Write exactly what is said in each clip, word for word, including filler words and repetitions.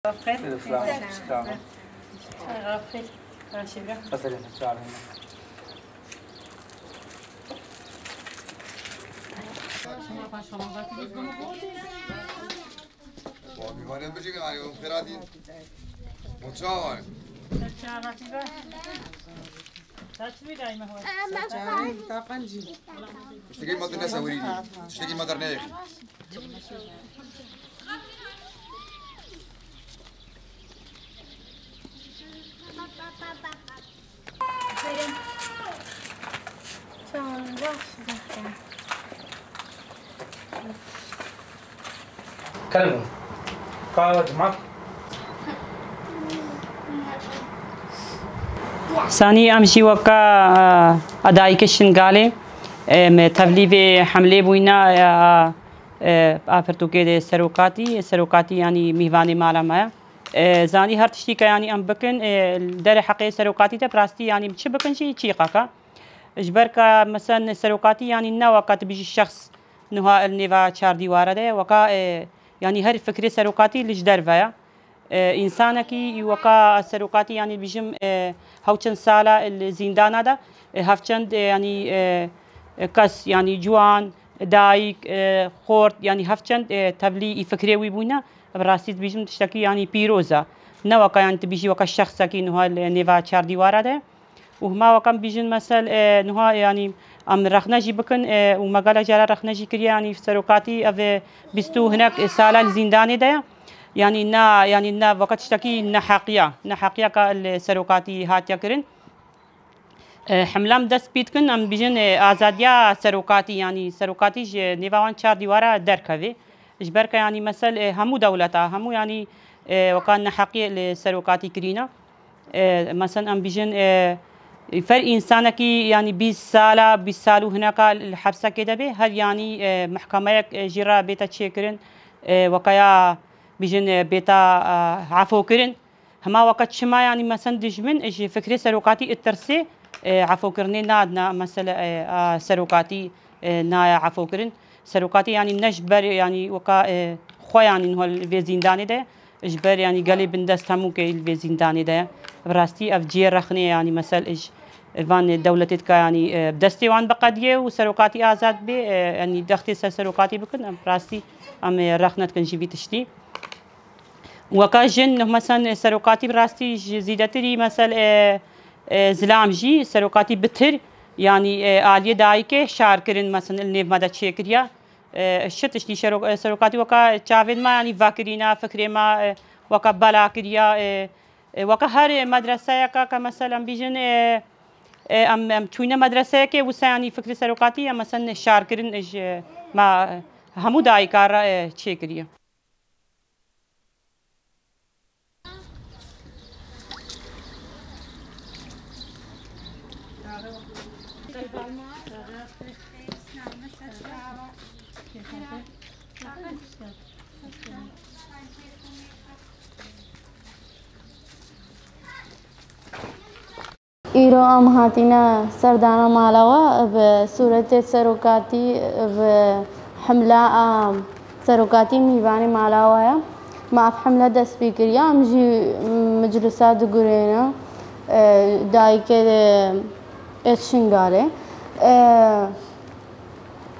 Xêr. Selamet. Selamet. Xêr. Xêr. Xêr. Mesela, çağırın. Şema paşa mı bakın? Abi, var ya, bıcık, ay, o kıradın. O çağır. Çağır, bak. Çağırın, taqancı. Tiştekî ma tu nesewirî. Tiştekî ma derneyek. Kerem. Ka cuma. Sanî em jî weka, e, a dayikê Şingalê, em tevlî vê hemlê bûyne, e, a, e, a pirtûkê de serokatî, serokatî yanî mîvanê mala me ye. E, zanî her tiştî ke yanî em bikin, e, li derê heqê serokatî de bi rastî yanî çi bikin jî çîqaka. Ji ber ka, meselen, serokatî yanî ne weka tu bîjî şexs niha li nêva çar dîwara de ye, weka, e, yanî her fikrê serokatî li ji derve ye. E, însanekî weka serokatî, yanî bijim, e, hewçend sala li zîndana de, e, hevçend, e, yanî, e, e, kes, yanî ciwan, dayik, e, xort, yanî hevçend, e, tevlî î fikrê wî bûne, bi rastî dibîjim tiştekî, yanî pîroz e. Ne weka, yanî tu bîjî weka şexsekî niha li nêva çar dîwara de. Û hema wek em bîjin, mesel, e, niha, yanî, em rexne jî bikin, e, û me gelek cara rexne jî kiriye, yanî, serokatî ev, e, bîst û hinek, e, sala li zîndanê de ye. Yanî, na, yanî, na, weke tiştekî neheqiya, neheqiyeke li serokatî hatiye kirin. E, hemla em dest pê dikin, em bîjin, e, azadiya serokatî, yanî, serokatî ji nêva wan çar dîwara derkeve. Ji ber ke, yanî, mesel, e, hemû dewleta, hemû, yanî, e, weka neheqiyê li serokatî kirîne. E, meselen, em bîjin, e, fer însanekî, yanî bîst sala, bîst sal û hineka li hepsekê de bê, her yanî, e, mehkemeyek, e, jî re bête çêkirin, e, weke ya bîjin, e, bête, e, efo kirin. Hema weke çima, yanî, meselen, dijmin ji fikrê serokatî itirsê, e, efokirinê nadine, mesele, e, a serokatî, e, naya efokirin. Serokatî, yanî, ne ji ber, yanî, weka, e, xwe, yanî, niha li vê zîndanê de, ji ber, yanî, gelê bindest hemû ke li vê zîndanê de ye. Bi rastî ev cihê rexnê ye, yanî, mesel, ji van dewletê dika, yanî, e, destê wan biqediye û serokatî azad bê, e, yanî, dextê ser serokatî bikin, em bi rastî em, e, rexne dikin ji vî tiştî. Weka jin, meselen, serokatî bi rastî ji zîdetirî, mesel, e, e, zilam jî, serokatî bitir, yanî, e, aliyê dayikê şar kirin, meselen, li nêv me de çêkiriye. E, şi tiştî şero-, e, serokatî weka çavên me, yanî vekirîna fikrê me, e, weka bela kiriye, e, e, weka her medreseyeke ke, meselen, bîjin, e, e, em, em çûyne medreseyekê, wisa, yanî fikrê serokatî, em, meselen, şar kirin, e, ji me, e, hemû dayika re, e, çêkiriye. Îro em hatîne serdana mala we, bi sûretê serokatî, bi hemla a serokatî mîvanê mala we ye. Me ev hemle dest pê kiriye, em jî miclisa digurêne, e, dayikê êt Şingalê. E,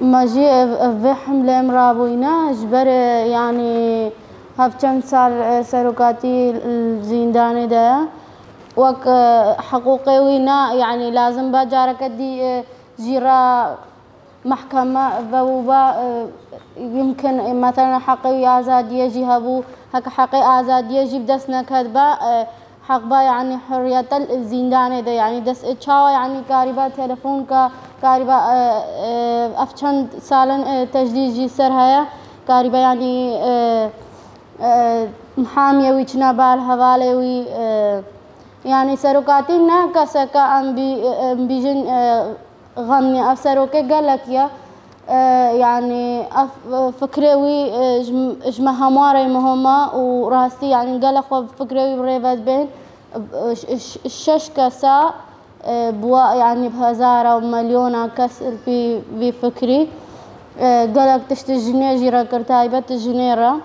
Me jî ev, ev vê hemlê em rabûyne, ji ber, e, yanî hevçend sal, e, serokatî li zîndanê de ye. Wek, e, hiqûqê wî ne, yanî lazim be careke dî, e, jî re mehkeme ve û ve, e, yimkin, e, mesela heqê wî azadiyê jî hebû, heke heqê azadiyê jî bi dest neketbe, e, Heq ba, yanî, hurriyete li zîndanê de, yanî, dest, çawa, yanî, karîba telefon ka, karîba, e, e, ev çend sal in, e, tecdîd jî ser heye, karîba, yanî, e, e, mihamiyê wî çine bal hevalê wî, e, yanî, serokatî ne keseke em bî-, em bîjin, e, Xemî ev serokê gelek ye. E, yanî ev, e, fikrê wî, e, ji, ji me hemû re muhim e û rastî, yanî gelek xwe bi fikrê wî bi rê ve dibên. E, ş-, ş-, şeş kesa, e, bi we, yanî bi hezara û milyona kes li pî vî fikrî. E, gelek tişt jinê jî re kir, taybet jinê re.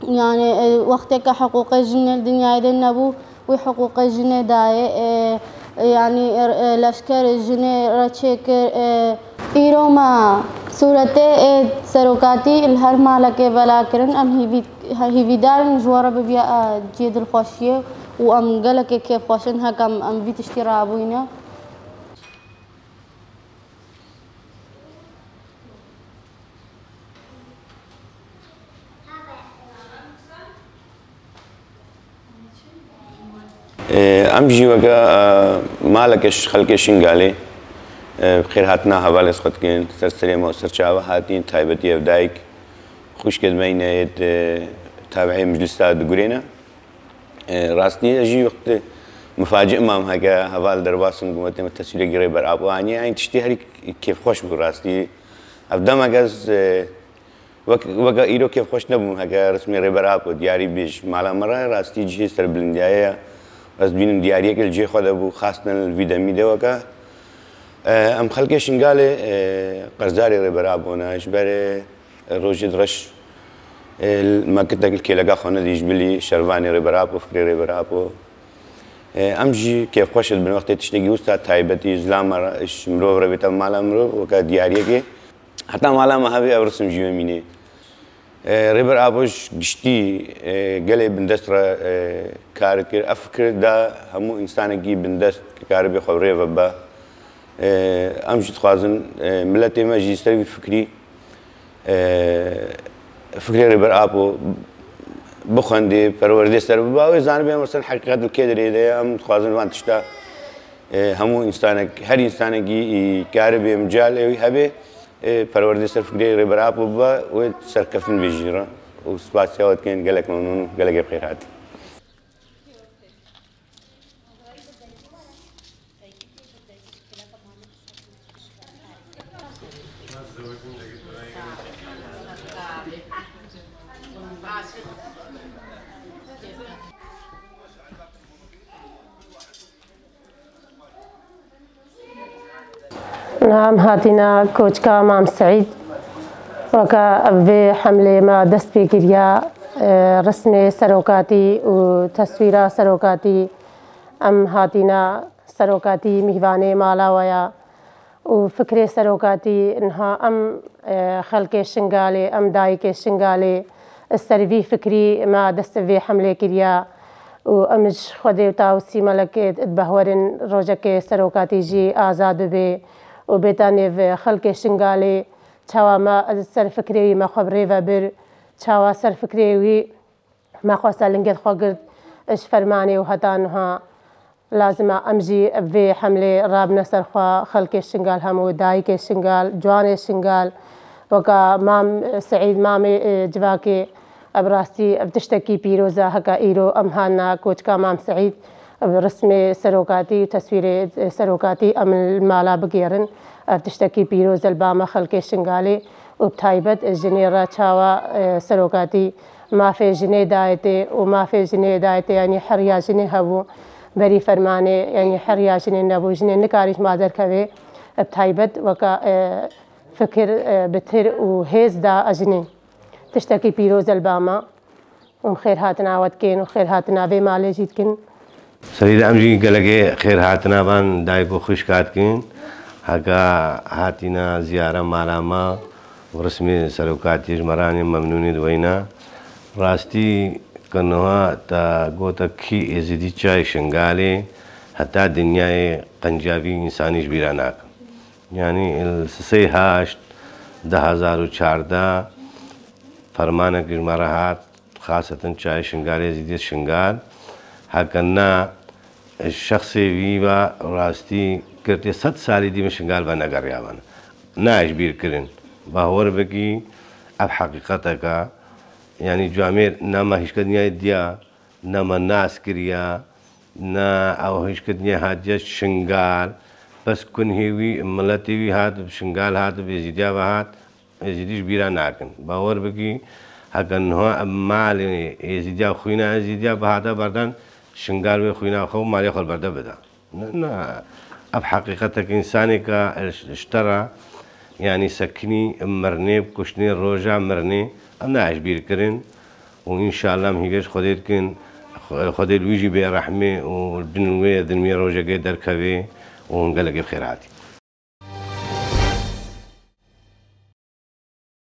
Yani, e, wextê ke hiqûqê jinê li dinyayê de nebû, wî hiqûqê jinê dayê, e, e, yani, e, e, leşkerê jinê re çêkir, e. Îro me sûretê ê serokatî li her malekê bela kirin. Em hîvî-, hîvîdar in ji we re bibiya, e, cihê dilxweşiyê û em gelekê kêfxweş in heke em, em vî tiştî rabûyne. Em jî weke, e, maleke ş-, xelkê Şingalê, e, bi xêr hatina hevalê xwe dikin. Ser serê me û ser çava hatîn, taybetî ev dayik, xwişkê di me yî ne yê, e, tabi'ê meclisa digurêne. E, rastî ez jî wextê mifacî mam heke heval derbas in, gumetê me teswîrekî Rêber Apo aniye, eyn tiştî herî kêfxweş bû rastî. Ev demek ez, e, Wek, weke îro kêfxweş nebûm heke rismê Rêber Apo diyarî bê ji mala me re, rastî cihê serbilindiyayê ye. Ez dibînim diyariyeke li cihê xwe de bû, xastan li vî demî de weke. E, em xelkê Şingalê, e, qerzarê Rêber Apo ne, ji ber, e, rojê di reş, e, me kitek li kêleka xwe nedî ji bilî şervanê Rêber Apo, fikrê Rêber Apo. E, em jî kêfxweş dibin wextê tiştekî wisa taybetî ji la me re, ji mirov re bête mala mirov, weke diyariyekê. Heta mala me hebe ev risim jî wê mînê. E, Rêber Apo ji giştî, e, gelê bindest re, e, kar kir. Ev fikir da hemû însanekî bindest ke karibê xwe bi rê ve be. E, em jî dixwazin, e, miletê me jî ser vî fikrî, e, fikrê Rêber Apo bixwendê, perwerdê ser biba, wê zanibe mesela heqîqet li kê derê de ye. Em dixwazin van tişta, e, hemû însanek, her însanekî, e, karibê mical ê wî hebe. Ê, perwerdê ser fikrê Rêber Apo bibe, wê serkeftin bê jî re. Û spasiya we dikin, gelek memnûn û gelekê bi xêr hatî. Niha em hatîne koçka Mam Seîd. Weke ev vê hemlê me dest pê kiriya, e, rismê serokatî û teswîra serokatî, em hatîne serokatî mîvanê mala we ya û fikrê serokatî niha em, e, xelkê Şingalê, em dayikê Şingalê, ser vî fikrî me dest vê hemlê kiriya û em ji Xwedê û Tawusî Melekê dibehwerin rojekê serokatî jî azad bibe û bêta nêv xelkê Şingalê, çawa me ser fikrê wî me xwe bi rê ve bir, çawa ser fikrê wî me xwesta lingê xwe girt ji fermanê û heta niha. Lazim e em jî vê hemlê rabine ser xwe, xelkê Şingal hemû, dayikê Şingal, ciwanê Şingal, weka Mam Seîd, mamê, e, civakê, ev rastî ev tiştekî pîroz e, heke îro em hatine koçka Mam Seîd, ev rismê serokatî û teswîrê, e, serokatî em li mala bigêrin. Ev tiştekî pîroz e li ba me xelkê Şingalê û bi taybet jinê re çawa, e, serokatî mafê jinê dayê tê û mafê jinê dayê tê, yanî heriya jinê hebû berî fermanê, yanî heriya jinê nebû, jinê nikarî ji mal derkeve, bi taybet weke, e, fikir, e, bitir û hêz da jinê. Tiştekî pîroz e li ba me û em xêr hatina we dikin û xêr hatina vê malê jî dikin. Serî de em jî gelekê xêr hatina van dayik û xwişka dikin. Heka hatîna ziyara mala me û rismê serokatiyê ji me re anîn, memnûnî di weyna. Rastî ke niha te gota kî êzidî çayê Şingalê, heta dinyayê qencavî însanî ji bîra nakin. Yanî li sisê haşt du hezar û çardeh fermanek ji me re hat, xasetin çayê Şingalê, êzidiyê Şingal. Heke na şexsê wî ve rastî girtê sed salî dî min Şingal venegeriyabin. Nayê ji bîr kirin. Bawer bikî, ev heqîqeteke. Yanî camêr ne me hişka dinyayê diya, ne me nas kiriya, ne ew hişka dinyayê hatiye Şingal. Bes kunhê wî, miletê wî hat, bi Şingal hat, bi Êzîdiya ve hat. Êzîdî ji bîra nakin. Bawer bikî, heke niha em malê Êzîdiya, xwîna Êzîdiya bihata berdan, Şingal wê xwîna xwe û malê xwe li berde bida. Na, na, ev heqîqetek, însanêka ji te re, yanî sekinî, mirinê, kuştinê, roja mirinê, em nayê ji bîr kirin. û înşallah em hîvê ji Xwedê dikin, Xwedê li wî jî bê rehmê û li bin wê din wê rojekê derkevê û gelekê bi xêr hatî.